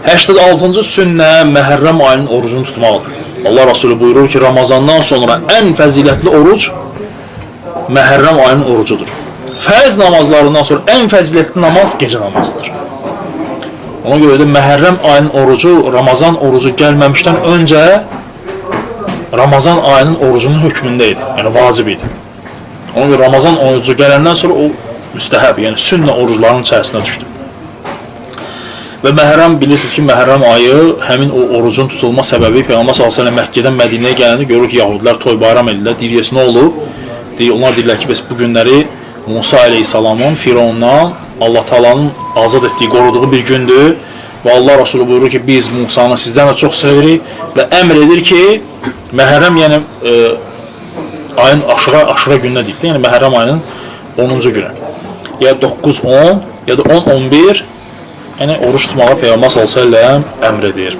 86-cı sünnə Məhərrəm ayının orucunu tutmaqdır. Allah Rasulü buyurur ki, Ramazandan sonra ən fəzilətli oruc Məhərrəm ayının orucudur. Fərz namazlarından sonra ən fəzilətli namaz gecə namazıdır. Ona görə də Məhərrəm ayının orucu Ramazan orucu gəlməmişdən öncə Ramazan ayının orucunun hökmündə idi. Yəni vacib idi. Ona görə Ramazan orucu gələndən sonra o müstəhəb, yəni sünnə oruclarının içərisinə düşdü. Və Məhərrəm bilirsiniz ki, Məhərrəm ayı həmin o orucun tutulma səbəbi Peyğəmbər sallallahu əleyhi və səlləm Məkkədən Mədinəyə gələndə görür ki, yəhudilər toy bayram edirlər. Deyir, "Nə olub?" Deyir, onlar deyirlər ki, bəs bu günləri Musa əleyhissalamın Firondan Allah Taala'nın azad etdiyi, qoruduğu bir gündür. Və Allah Resulü buyurur ki, biz Musanı sizdən də çox sevirik və əmr edir ki, Məhərrəm yəni ayın aşura gününə deyib, yəni Məhərrəm ayının 10-cu günü. Ya 9-10 ya da 10-11 yəni oruç tutmağa Peyğəmbər sallallahu əleyhi və səlləm əmr edir.